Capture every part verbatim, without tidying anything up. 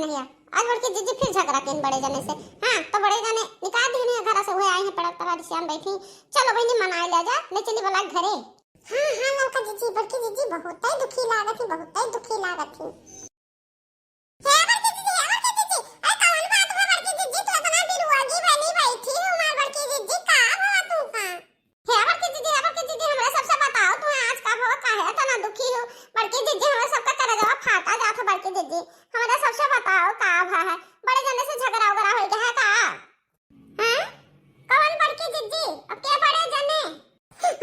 भैया, आज बड़की जिज्जी फिर झगड़ा किन बड़े जने से। हाँ, तो बड़े जने निकाल दिहिन है घर से, हुए आई हैं पड़क तरा रिसियान बैठी। चलो बहिनी, मनाए ले जा, ले चली बोला घरे। हाँ, हाँ, ललका जिज्जी, बड़की जिज्जी बहुतै दुखी लागत ही, बहुतै दुखी लागत ही। हे बड़की जिज्जी, हे बड़की जिज्जी, अरे कवन बात बा बड़की जिज्जी, तू इतना बिरुआगी बनी बैठी हो हमार बड़की जिज्जी, का हुआ तू का? हे बड़की जिज्जी, हे बड़की जिज्जी, हमरा सबसे बताओ, तू आज का भवा काहे इतना दुखी हो? बड़की जिज्जी, हमरा सबका करेजवा फाटा जात है बड़की जिज्जी, हमरा सबसे बताओ का भा है? बड़े जने से झगड़ा उगड़ा हो गया है का? हैं? कौन बड़की जिज्जी? अब के बड़े जने? हाँ?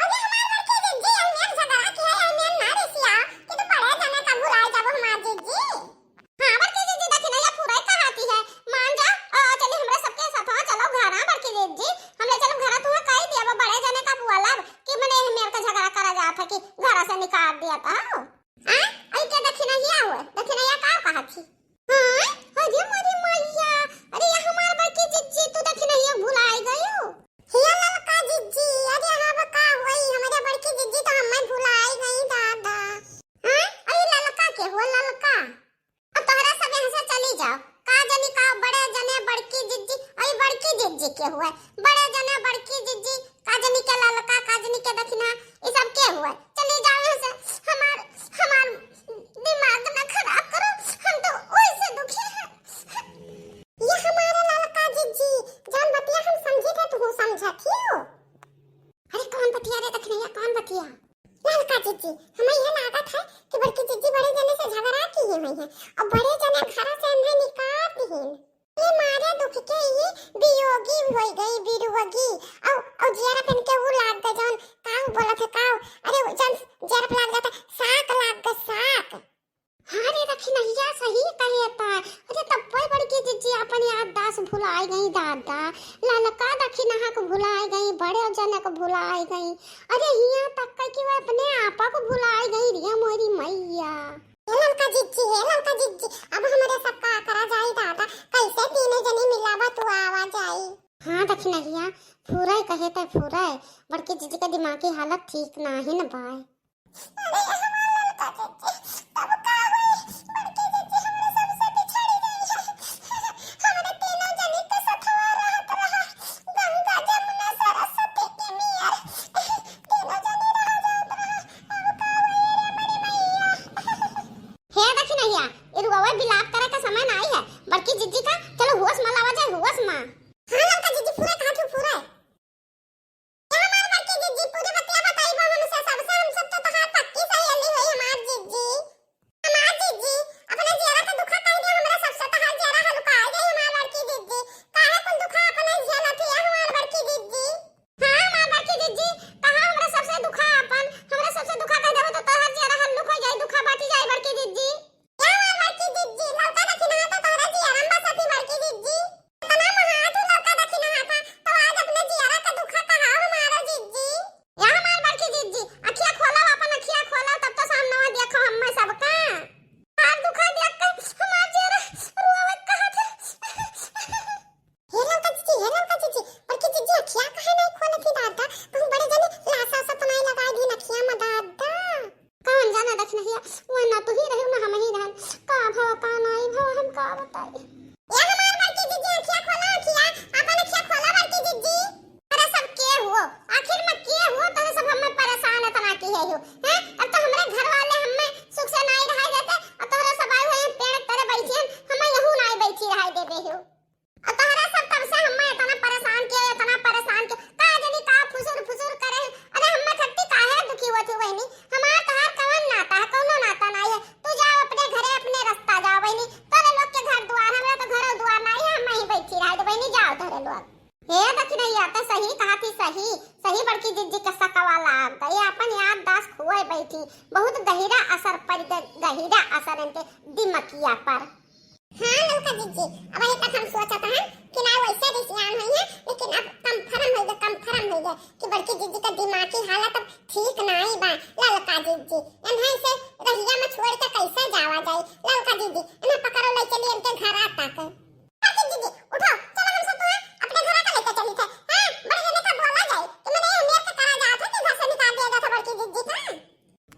अरे हमार बड़की जिज्जी, अउनियन झगड़ा किया है, अउनियन ना रिसिया, कि तू बड़े जने का भुलाए जाबो हमार जिज्जी। हाँ, बड़की जिज्जी, देखी ना, ये पूरा ही कहाती है। मान जा, अ, चली हमरे सबके साथ, हाँ, चलो घर, हाँ, बड़की जिज्जी, हमरे चलो घर, तू कह दिया, वो बड़े जने का बोलब कि मने मेर का झगड़ा करा जात है कि घर से निकाल दिया था, हाँ? हाँ? अरे के देखी ना, ये हुए, देखी ना, ये का कहा थी? हाँ? अरे मोरी मैया, अरे ये हमार बड़की जिज्जी, तू देखी ना, ये भुलाई गयो। हिया ललका जिज्जी, अरे हाँ, अब का होई, हमरे बड़की जिज्जी तो हमें भुलाई गई दादा। हाँ? अरे ललका के हुआ, ललका? अब तोहरा सब यहाँ से चली जाओ। का जनी का बड़े जने बड़की जिज्जी, अरे बड़की जिज्जी के हुए, बड़े जने बड़की जिज्जी, का जनी के ललका, का जनी के दखिना, ये सब के हुए? चली जाओ यहाँ से, हमार, हमार दिमाग ना खराब करो, हम तो वैसे दुखी हैं। ये हमारे ललका जिज्जी, जौन बतिया हम समझी थे, तू समझत ही हो। अरे कौन बतिया रे दखिनैया, कौन बतिया? ललका जिज्जी, हमें यह लागत है कि बड़की जिज्जी बड़े जने से झगड़ा किए हुई हैं और बड़े जने घर से हमें निकाल दिहिन। ये मारे दुख के ये वियोगी होई गई, बिरुवगी। औ, औ जियरा पहन के वो लाग गए जौन, काऊ बोलत है, काऊ? अरे, वो जौन जियरा पे लाग जाता, साक लाग गए, साक। हाँ रे दखिनैया, सही कहे ता। अरे तब्बे बड़की जिज्जी अपन याददाश्त भुलाए गई दादा। ललका दखिनहा को भुलाए गई, बड़े जने को भुलाए गई। अरे हियां तक के कि वो अपने आपा को भुलाए गई रे मोरी मैया। हे ललका जिज्जी, हे ललका जिज्जी, अब हमरे सब का करा जाई दादा, कैसे तीनों जनी मिलावा तू आवा जाई। हाँ दखिनैया, फुरै कहे तै फुरै, बड़की जिज्जी के दिमागी हालत ठीक नाहीं न बाय। अरे हमार ललका जिज्जी, तब का होई? बड़की जिज्जी हमरे सबसे बिछड़ी गई है। हमरे तीनों जनी के सथवा रहत रहा, गंगा जमुना सरस्वती के नियर तीनों जनी रह जात रहा। अब का होई रे बड़ी मैया? हे दखिनैया, ई रुआवा बिलाप करे का समय नाई है। बड़की जिज्जी का, चलो होश मा लावा जाए, होश मा। हाँ ललका जिज्जी, पूरा कहा तू पूरा। ये हमार बड़की जिज्जी, पूरी बतिया बताई बा हमसे, सबसे, हम सब तो तोहार पक्की सहेली होई हमार जिज्जी। हमार जिज्जी, अपने जियरा का दुखा कह दे, हमरा सबसे तोहार जियरा हल्का आ जाई हमार बड़की जिज्जी। काहे कुल दुखा अपने झेलत हिया हमार बड़की जिज्जी? हाँ, हमार बड़की जिज्जी, कहा हमरा सबसे दुखा आपन, हमरा सबसे दुखा कह देबो तो तोहर जियरा हल्लुक हो जाई, दुखा बाटी जाई बड़की जिज्जी। या हमार बड़की जिज्जी, ललका दखिनहा तो तोहरे जियरा में बसत ही बड़की जिज्जी। इतना महान तू ललका दखिनहा था, तो आज अपने जियरा का दुखा कहा हमारा जिज्जी। या हमार बड़की जिज्जी, अखिया खोला, अपन अखिया खोला, तब तो सामने देखो हम्मे सबका। हर दुखा देख के हमार जियरा रुआवत कहा था। हे ललका जिज्जी, हे ललका जिज्जी, बड़की जिज्जी अखिया काहे नाई खोलत ही दादा? कहूँ बड़े जने लासा सा तो नाई लगाई दी अखिया में दादा। कौन जाने दखिनैया, वो ना तू ही रहे ना हम ही रहन। का भवा का नाई भवा हम का बताई। ए हमार बड़की जिज्जी अखिया खोला अखिया, अपन अखिया खोला बड़की जिज्जी। अरे सब के हुओ, आखिर में के हुओ, तोहरे सब हमें परेशान इतना की है हो, हैं? अब तो हमरे घर वाले हमें सुख से नाई रहाई देते, अब तोहरे सब आए हुए हैं पेड़ तरे बैठे हैं, हमें यहू नाई बैठी रहाई देबे हो। और तोहरा सब तब से हम्मे इतना परेशान किया, इतना परेशान किया। का जनी का फुसुर फुसुर करे। अरे हम्मे खट्टी काहे दुखी होती बहिनी? हमार तोहार कवन नाता है? कौनो नाता नाई है। तू जाओ अपने घरे, अपने रास्ता जाओ बहिनी। तोरे लोग के घर दुआर, हमरा तो घर दुआर नाई है, हम यहीं बैठी रहे। तो बहिनी जाओ तोरे लोग। हे दखिनैया, तो सही कहा थी, सही, सही बड़की जिज्जी का सकवा लाग गई। अपन याददाश्त खोए बैठी। बहुत गहिरा असर पड़ गए, गहिरा असर इनके दिमकिया पर। हाँ ललका जिज्जी, अब अभी तक हम सोचत हन कि ना वैसे रिसियान होई है, लेकिन अब कंफर्म हो गए, कंफर्म हो गए कि बड़की जिज्जी का दिमागी हालत अब ठीक नाई बा। ललका जिज्जी, इन्हें से रहिया में छोड़ के कैसे जावा जाई? ललका जिज्जी, इन्हें पकड़ो ले चली इनके घरा तक। ललका जिज्जी, उठो, चलो हम सब तुम्हें अपने घरा का लेके चली थे। हाँ, बड़े जने का बोला जाए कि मने ये मेर के करा जात है कि घर से निकाल दिया जाता बड़की जिज्जी का।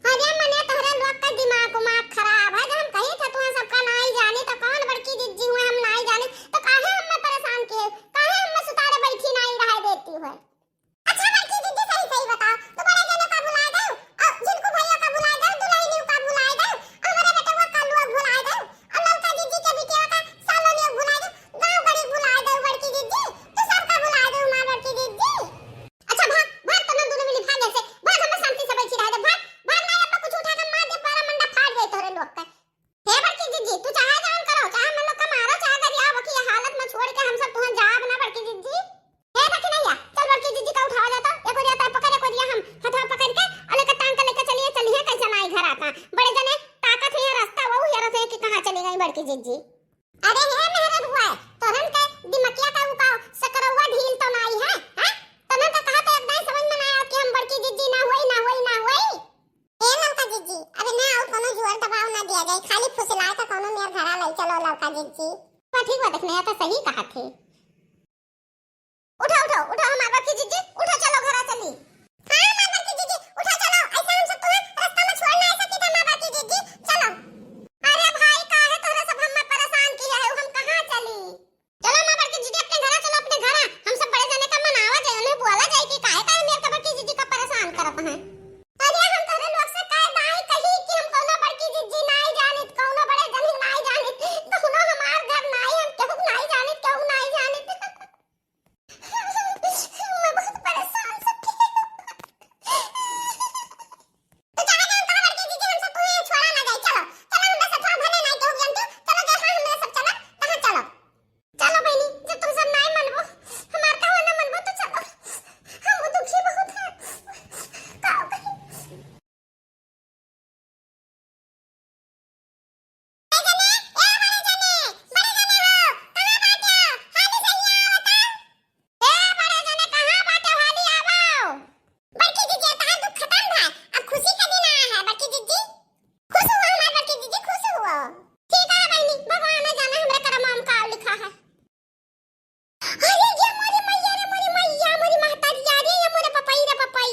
अरे मने तोहरे लोग का दिमाग उमाग खराब है, जब हम कही थे तुम्हें सबका नाई जानी तो जी। बा ठीक बा, देखने तो सही कहा थे। उठो, उठो, उठो हमार बड़की जिज्जी, उठो, चलो घरा चली। हाँ, हमार बड़की जिज्जी, उठो, चलो, ऐसे हम सब तुम्हें रास्ता में छोड़ ना सकी था, हमार बड़की जिज्जी, चलो। अरे भाई, काहे तोहरा सब हमें परेशान किया है, हम कहाँ चली? चलो हमार बड़की जिज्जी, अपने घरा चलो, अपने घरा। हम सब बड़े जने का मनावा जाए, उन्हें बोला जाए कि काहे, काहे मेरे का बड़की जिज्जी का परेशान करत हैं। अरे हम तोहरे लोग से काहे नाई कही कि हम कौनो बड़की जिज्जी नाई जानित, कौनो बड़े जनी नाई जानित, कौनो हमार घर नाई, हम केहू नाई जानित, केहू नाई जानित। मैं बहुत परेशान सब। तो कहाँ जाओ, कहाँ बड़की जिज्जी, हम सब तुम्हें छोड़ा ना जाए, चलो, चलो हमरा से थोड़ा भले नाई केहू जानती, चलो जहाँ हमरा सब चला, तहाँ चलो। चलो बहिनी, जब तुम सब नाई मनबो, हमार कहवा ना मनबो तो चलो, हम दुखी बहुत है। का कही? ए बड़े जने, कहाँ बाटे? हाली आवो। बड़की जिज्जी, तहार दुख खतम भा, अब खुशी के दिन आया है, बड़की जिज्जी। खुश हुआ हमार बड़की जिज्जी, खुश हुआ। ठीक है बहिनी, भगवान ने जाने हमरे करम में का लिखा है। अरे ये मोरी मैया रे, मोरी मैया, मोरी महतारिया रे, ये मोरे पपई रे पपई।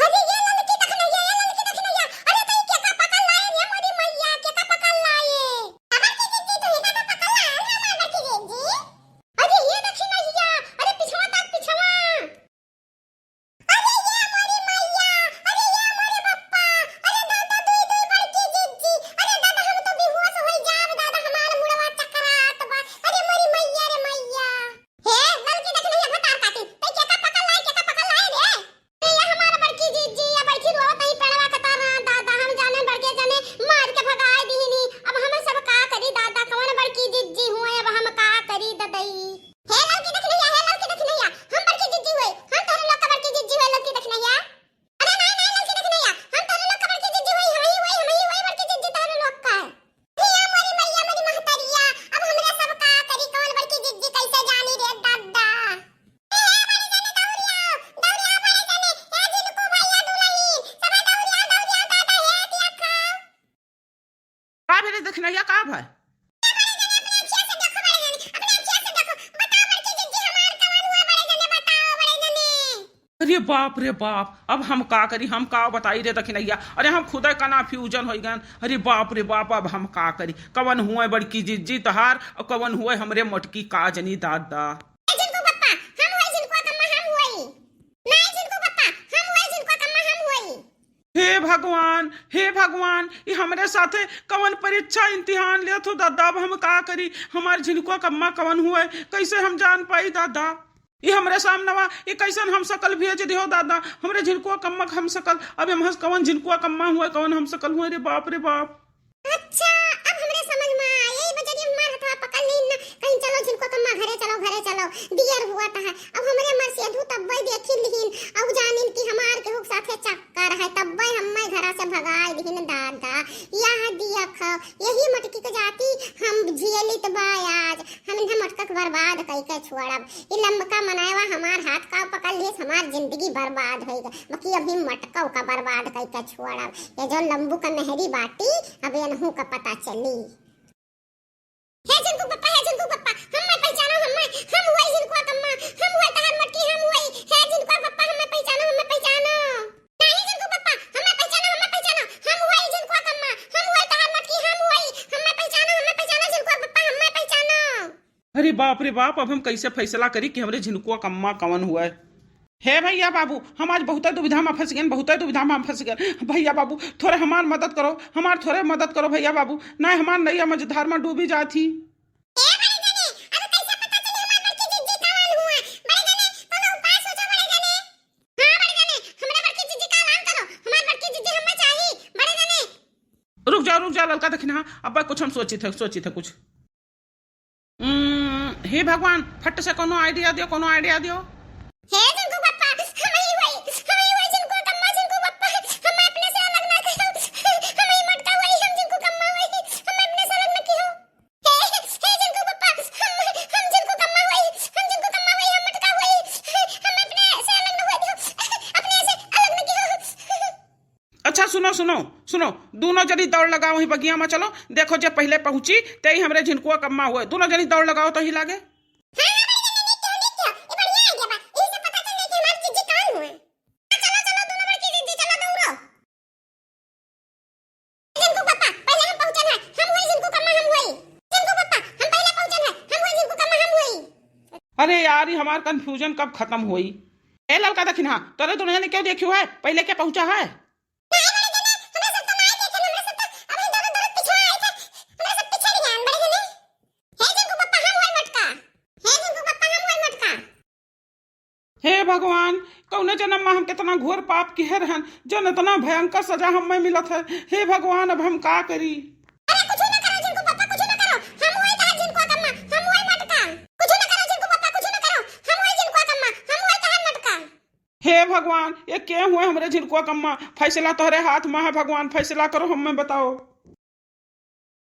अरे ये ललकी दखनैया, ये ललकी दखनैया, अरे तई केका पकड़ लाए रे मोरी मैया, केका पकड़ लाए। बड़की जिज्जी, तू ही का पकड़ लाए रे हमार बड़की जिज्जी। अरे ये दखनैया, अरे पिछवा तक पिछवा। अरे ये मोरी मैया, अरे ये मोरे पप्पा, अरे दादा दुई दुई बड़की जिज्जी, अरे दादा हम तो बेहोश होई जाब दादा, हमार मुड़वा चकरात बा, अरे मोरी मैया रे मैया। हे ललकी दखनैया भतार काटी, तई केका पकड़ लाई, केका पकड़ लाई रे? ए ये हमार बड़की जिज्जी, या बैठी रोवत ही पेड़वा के तर, दादा हम जाने बड़के जने मार के भगाए दिहिनी, अब हम सब का करी दादा, कवन बड़की जिज्जी हुए, अब हम का करी ददई। हे ललकी दखनैया, हे ललकी दखनैया, हम बड़की जिज्जी होई, हम तोहरे लोग का बड़की जिज्जी होई ललकी दखनैया। अरे नाई, नाई ललकी दखनैया, हम तोहरे लोग का बड़की जिज्जी होई, हम ही होई, हम ही होई बड़की जिज्जी तोहरे लोग का। हे मोरी मैया, मोरी महतरिया, अब हमरा सब का करी, कौन बड़की जिज्जी कैसे जानी रे दादा। हे बड़े जने दौड़िया, दौड़िया बड़े जने, हे झिनकू भैया दुलही, सब दौड़िया, दौड़िया दादा, हे दिया खा। का भेले दखनैया, का भय? अरे बाप रे बाप, अब हम का करी, हम का बताई रे दखनैया? अरे हम खुदै कन्फ्यूजन होइ गयन। अरे बाप रे बाप, अब हम का करी? कवन हुए बड़की जिज्जी तहार और कवन हुए हमरे मोटकी का जनी दादा? ए झिनकू पप्पा, हम हुए झिनकू कम्मा, हम हुए। नहीं झिनकू पप्पा, हम हुए झिनकू कम्मा, हम हुए। हे भगवान, हे भगवान, ई हमरे साथे कवन परीक्षा इम्तिहान लेत हो दादा, अब हम का करी? हमार झिनकुआ कम्मा कवन हुए, कैसे हम जान पाई दादा? ई हमरे सामनवा, ई कैसन हमसकल भेज दिहो दादा, हमरे झिनकुआ कम्मा क हमसकल, अब एम्हस कवन झिनकुआ कम्मा हुए, कवन हमसकल हुए, रे बाप रे बाप। अच्छा, अब हमरे समझ में आए, यही बजरिया मार हथवा पकड़ लीन ना, कहीं चलो झिनकुआ कम्मा घरे चलो, घरे चलो, दियर हुआ तहा। अब हमरे मरसेधू तब्बे देखी लिहिन, अब जानिन कि हमार केहू के साथे चक्कर है, तब्बे हम्मे घरा से भगाए दिहिन दादा। यह दिया खाओ, यही मटकी के जाति हम झेलित बा आज, हम इन्हें मटका के बर्बाद कई के छोड़ब। ई लंबका मनयवा हमार हाथ का पकड़ लिहिस, हमार जिंदगी बर्बाद होइ गई, बाकी अभी मटका का बर्बाद कई के छोड़ब। ये जो लंबू का मेहरी बाटी, अब एनहू का पता चली। हे झिनकू पप्पा, हे झिनकू पप्पा, हम्मे पहचानो, हम्मे, हम हुए झिनकुआ कम्मा, हम हुए तहार मटकी, हम हुए, हे झिनकुआ पप्पा, हम्मे पहचानो, हम्मे पहचानो। नहीं झिनकू पप्पा, हम्मे पहचानो, हम्मे पहचानो, हम हुए झिनकुआ कम्मा, हम हुए तहार मटकी, हम हुए, हम्मे पहचानो, हम्मे पहचानो, झिनकुआ पप्पा, हम्मे पहचानो। अरे बाप रे बाप, अब हम कैसे फैसला करी कि हमरे झिनकुआ कम्मा कवन हुए? हे भैया बाबू, हम आज बहुते दुविधा में फंस गए, बहुते दुविधा में फंस गए। भैया बाबू, थोड़े हमार मदद करो, हमार थोड़े मदद करो भैया बाबू, नहीं हमार नैया मझधार में डूबी जात ही। ए बड़े जने, अब कैसे पता चली हमार बड़की जिज्जी कवन हुआ? बड़े जने, कोनो उपाय सोचो बड़े जने। हाँ बड़े जने, हमरा बड़की जिज्जी का ऐलान करो, हमार बड़की जिज्जी हम्मे चाही, बड़े जने। रुक जाओ, रुक जाओ ललका दखिनहा, अब कुछ हम सोचित है, सोचित है कुछ। उम्म, हे भगवान, फट से कोनो idea दियो, कोनो idea दियो। हे झिनकू पप्पा, हम ही वही, हम ही वही झिनकू कम्मा, झिनकू पप्पा, हम अपने से अलग ना करो। हम ही मटका वही, हम झिनकू कम्मा वही, हम अपने से अलग ना किहो। हे, हे झिनकू पप्पा, हम, हम झिनकू कम्मा वही, हम झिनकू कम्मा वही, हम मटका वही, हम अपने से अलग ना हुए दिहो, अपने से अलग ना किहो। अच्छा, अच्छा सुनो, सुनो, सुनो, दुनो जनी दौड़ लगाओ, वही बगिया मा चलो, देखो जे पहिले पहुँची ते ही हमरे झिनकुआ कम्मा हुए। दुनो जनी दौड़ लगाओ तो ही लागे। हाँ, हाँ, बड़ी जल्दी, नीक कियो, नीक कियो। ये बढ़िया idea बा। यही से पता चल जाई कि हमार जीजी कौन हुए। चलो, चलो, दुनो बड़की जीजी, चलो, दौड़ो। झिनकू पापा, पहिले हम पहुँचन है। हम हुई झिनकू कम्मा, हम हुई। झिनकू पापा, हम पहिले पहुँचन है। हम हुई झिनकू कम्मा, हम हुई। अरे यार, ये हमार confusion कब खतम होई? ए ललका दखिनहा, तोरे दुनो जने क्यों देखियो है? पहिले के पहुँचा है? नाहीं बड़े जने, हमरा सब तो नाहीं देखे, हमरा सब तो अभी दौड़त दौड़त पीछे आए थे, हमरा सब पीछे नहीं आन बड़े जने। हे झिनकू पप्पा, हम होई मोटका। हे झिनकू पप्पा, हम होई मोटका। हे भगवान, कौने जन्म मा हम कितना घोर पाप किहे रहन, जौन इतना भयंकर सजा हम्मे मिलत है। हे भगवान, अब हम का करी? अरे कुछ ना करो झिनकू पप्पा, कुछ ना करो, हम होई तहार झिनकुआ कम्मा, हम होई मोटका। कुछ ना करो झिनकू पप्पा, कुछ ना करो, हम होई झिनकुआ कम्मा, हम होई तहार मोटका। हे भगवान, ये के हुए हमरे झिनकुआ कम्मा? फैसला तोहरे हाथ मा है भगवान, फैसला करो, हम्मे बताओ।